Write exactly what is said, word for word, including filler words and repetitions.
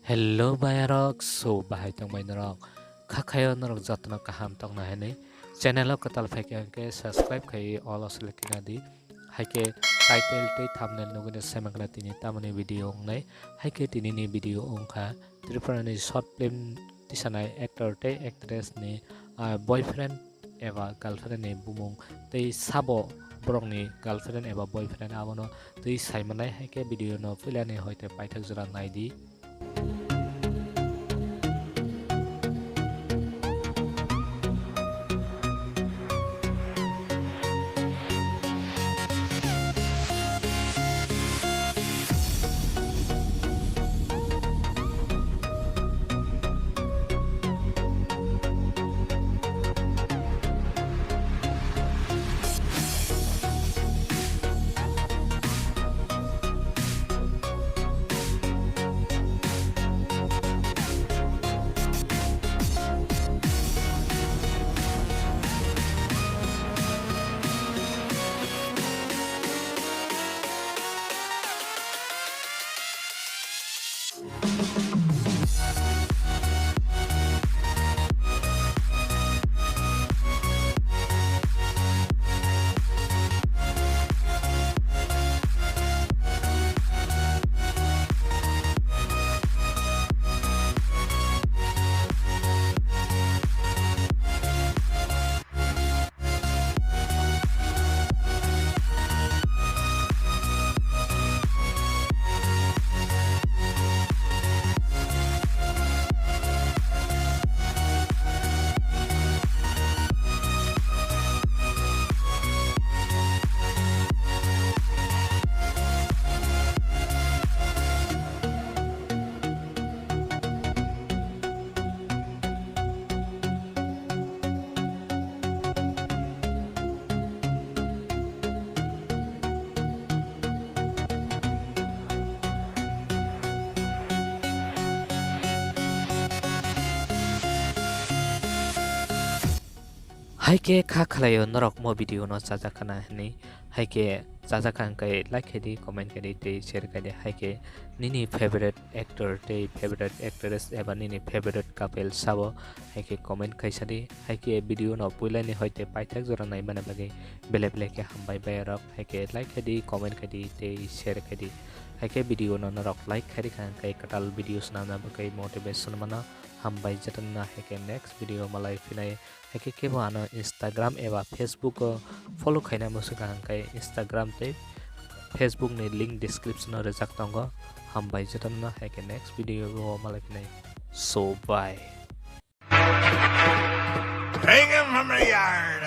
Hello bayarok, so bahai tongbai norok? Kha khayo norok jotono kaham tongna hinwi channel o kwtal phaikha hwnkhe subscribe khai all o select khaina di. Haikhe title tei thumbnail nugwi no saimankha tini tamoni video wngnai. Haikhe tinini video wngkha Tripura ni short film tisanai actor tei actress ni, ah, boyfriend eba girlfriend ni bumung tei sabo borokni girlfriend eba boyfriend abono tei saimanai. Haikhe video no puilani hoite paithak jora naidi. Haikhe kha khlaio norok mo video no chajakha na hinwi. Haikhe chajakha hwnkhe like khaidi, comment khaidi tei share khaidi. Haikhe nini favorite actor tei favorite actress eba nini favorite couple sabo, haikhe comment khaisadi. Haikhe video no puilani hoite paithak jora naimani bagwi belai belai khe hambai bayarok. Haikhe like khaidi, comment khaidi tei share khaidi. Haikhe video no norok like khairikha hwnkhe kwtal video swnamna bagwi motivation mano. Hambai jotono, haikhe next video malai phinai. Haikhe kebo ano Instagram eba Facebook o follow khaina muchungkha hwnkhe Instagram tei Facebook ni link description o rijak tongo. Hambai jotono, haikhe next video o malai phinai. So bye. Bring him from the yard.